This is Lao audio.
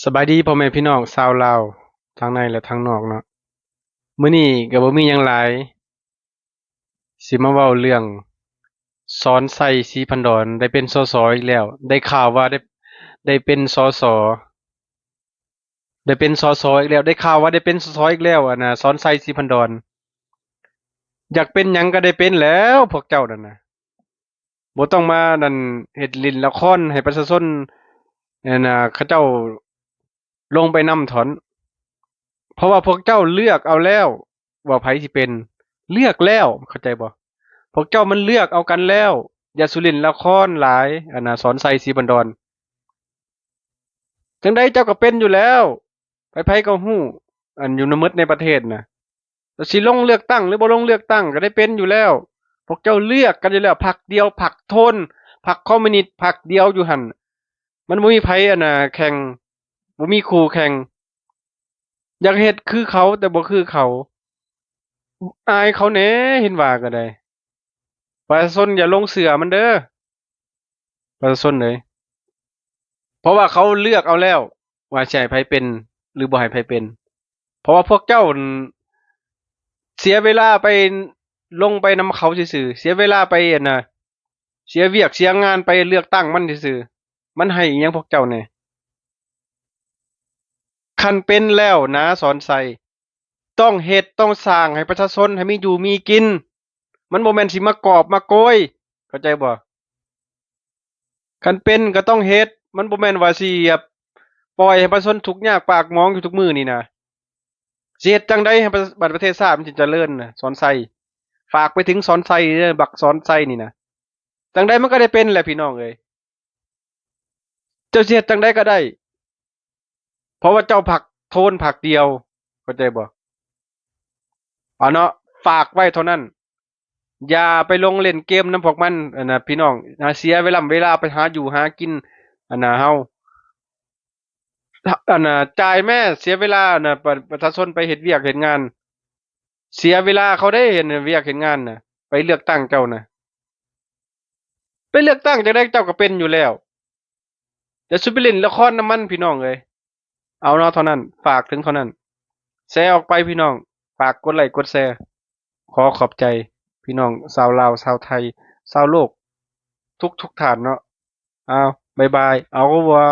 ສະບາຍດີພໍ່ແມ່ພີ່ນ້ອງຊາວລາວ ທັງໃນ ແລະ ທັງນອກເນາະ. ມື້ນີ້ກໍບໍ່ມີຫຍັງຫຼາຍ ຊິມາເວົ້າເລື່ອງ ສອນໄຊ ສີພັນດອນ ໄດ້ເປັນ ສສ ອີກແລ້ວ. ໄດ້ຂ່າວວ່າໄດ້ ໄດ້ເປັນ ສສ ໄດ້ເປັນ ສສ ອີກແລ້ວ. ໄດ້ຂ່າວວ່າໄດ້ເປັນ ສສ ອີກແລ້ວ ອັນນ່າ ສອນໄຊ ສີພັນດອນ. ຢາກເປັນຫຍັງກໍໄດ້ເປັນແລ້ວ ພວກເຈົ້ານັ້ນນະ. ບໍ່ຕ້ອງມານັ້ນ ເຮັດຫຼິ້ນລະຄອນໃຫ້ປະຊາຊົນ ອັນນ່າ ເຂົາເຈົ້າລົງໄປນຳຖອນ. ເພາະວ່າພວກເຈົ້າເລືອກເອົາແລ້ວວ່າໃຜຊິເປັນ. ເລືອກແລ້ວ ເຂົ້າໃຈບໍ່? ພວກເຈົ້າມັນເລືອກເອົາກັນແລ້ວ. ຢ່າສູ່ຫຼິ້ນລະຄອນຫຼາຍ ອັນນ່າ ສອນໄຊ ສີພັນດອນ. ຈັ່ງໃດເຈົ້າກໍເປັນຢູ່ແລ້ວ. ໃຜໆກໍຮູ້ ອັນຢູ່ນຳໝົດໃນປະເທດນະ. ແລ້ວຊິລົງເລືອກຕັ້ງ ຫຼື ບໍ່ລົງເລືອກຕັ້ງ ກໍໄດ້ເປັນຢູ່ແລ້ວ. ພວກເຈົ້າເລືອກກັນຢູ່ແລ້ວ ພັກດຽວ ພັກໂທນ ພັກຄອມມູນິດ ພັກດຽວຢູ່ຫັ້ນ. ມັນບໍ່ມີໃຜ ອັນນ່າ ແຂ່ງ ບໍ່ມີຄູ່ແຂ່ງ. ຢາກເຮັດຄືເຂົາ ແຕ່ບໍ່ຄືເຂົາ. ອາຍເຂົາແດ່ ເຫັນວ່າກໍໄດ້. ປະຊາຊົນຢ່າຫຼົງເຊື່ອມັນເດີ້ ປະຊາຊົນເອີຍ. ເພາະວ່າເຂົາເລືອກເອົາແລ້ວວ່າຊິໃຫ້ໃຜເປັນ ຫຼື ບໍ່ໃຫ້ໃຜເປັນ. ເພາະວ່າພວກເຈົ້າເສຍເວລາໄປ ລົງໄປນຳເຂົາຊື່ໆ ເສຍເວລາໄປ ອັນນ່າ ເສຍວຽກເສຍງານໄປເລືອກຕັ້ງມັນຊື່ໆ. ມັນໃຫ້ອີ່ຫຍັງພວກເຈົ້າແດ່? ຄັນເປັນແລ້ວນະ ສອນໄຊ ຕ້ອງເຮັດ ຕ້ອງສ້າງໃຫ້ປະຊາຊົນໃຫ້ມີຢູ່ມີກິນ. ມັນບໍ່ແມ່ນຊິມາກອບມາໂກຍ ເຂົ້າໃຈບໍ່? ຄັນເປັນກໍຕ້ອງເຮັດ. ມັນບໍ່ແມ່ນວ່າຊິແບບປ່ອຍໃຫ້ປະຊາຊົນທຸກຍາກປາກໝອງຢູ່ທຸກມື້ນີ້ນະ. ຊິເຮັດຈັ່ງໃດໃຫ້ປະ ບັດປະເທດຊາດມັນຊິຈະເລີນນະ ສອນໄຊ? ຝາກໄປເຖິງສອນໄຊເດີ້ ບັກສອນໄຊນີ້ນະ. ຈັ່ງໃດມັນກໍໄດ້ເປັນແຫຼະ ພີ່ນ້ອງເອີຍ. ເຈົ້າຊິເຮັດຈັ່ງໃດກໍໄດ້ ເພາະວ່າເຈົ້າພັກໂທນພັກດຽວ ເຂົ້າໃຈບໍ່? ເອົາເນາະ ຝາກໄວ້ເທົ່ານັ້ນ. ຢ່າໄປລົງຫຼິ້ນເກມນຳພວກມັນ ອັນນ່າ ພີ່ນ້ອງ. ຫາເສຍເວລາ ເວລາໄປຫາຢູ່ຫາກິນ ອັນນ່າ ເຮົາ ອັນນ່າ ຈ່າຍແມ້ ເສຍເວລາ ອັນນ່າ ປະ ປະຊາຊົນໄປເຮັດວຽກເຮັດງານ. ເສຍເວລາເຂົາເດ້ ເຮັດວຽກເຮັດງານນະ. ໄປເລືອກຕັ້ງເຈົ້ານະ ໄປເລືອກຕັ້ງຈັ່ງໃດເຈົ້າກໍເປັນຢູ່ແລ້ວ. ຢ່າສູ່ໄປຫຼິ້ນລະຄອນນຳມັນ ພີ່ນ້ອງເອີຍ. ເອົາເນາະ ເທົ່ານັ້ນ ຝາກເຖິງເທົ່ານັ້ນ. ແຊອອກໄປ ພີ່ນ້ອງ ຝາກກົດໄລ້ກົດແຊ. ຂໍຂອບໃຈພີ່ນ້ອງຊາວລາວ ຊາວໄທ ຊາວໂລກ ທຸກໆທ່ານເນາະ. ເອົາ ບາຍບາຍ au revoir.